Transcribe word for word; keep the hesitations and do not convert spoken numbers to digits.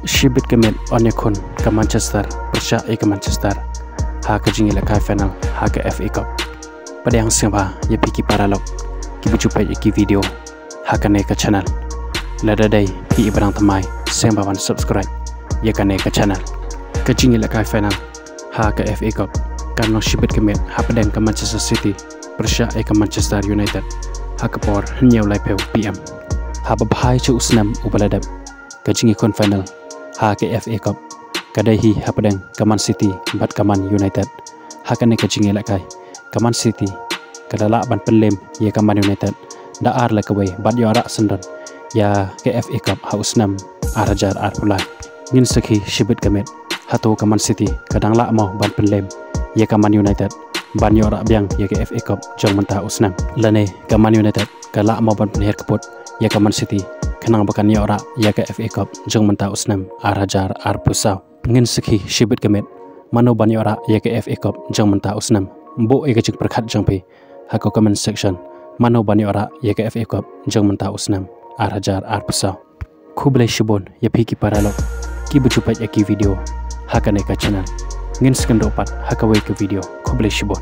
Shibit ka miet, yn ïakhun ka Manchester pyrshah ïa ka Manchester ha ka jingïalehkai final ha ka F A Cup. Pdiang sngewbha ïa phi ki paralok kiba ju peit ïa ki video ha kane ka channel. Lada dei phi iba dang thymmai, sngewbha ban subscribe ïa kane ka channel. Ka jingïalehkai final ha ka F A Cup kan long shibit ka miet hapdeng ka Manchester City pyrshah ïa ka Manchester United ha ka por hynñiew laiphew P M. Haba bha ïa u snem uba la dep, ka jingïakhun final ha ka F A Cup ka dei hi hapdeng ka Man City bad ka Man United. Ha kane ka jingïalehkai, ka Man City ka da lah ban pynlem ïa ka Man United da ar la kawei bad ïoh rah syndon ïa ka F A Cup ha u snem ar hajar arphew lai. Ngin sakhi shibit ka miet, hato ka Man City ka dang lah mo ban pynlem ïa ka Man United ban ïoh rah biang ïa ka F A Cup jong mynta u snem, lane ka Man United ka lah mo ban pynhiar kput ïa ka Man City khnang ba kan ïoh rah ïa ka F A Cup jong mynta u snem ar hajar arphew saw? Ngin sakhi shibit ka miet, mano ban ïoh rah ïa ka F A Cup jong mynta u snem? Buh ïa ka jingpyrkhat jong phi ha ka comment section. Mano ban ïoh rah ïa ka F A Cup jong mynta u snem ar hajar arphew saw? Khublei shibun ïa phi ki paralok kiba ju peit ïa ki video ha kane ka channel. Ngin sa ïakynduh pat ha kawei ka video. Khublei shibun.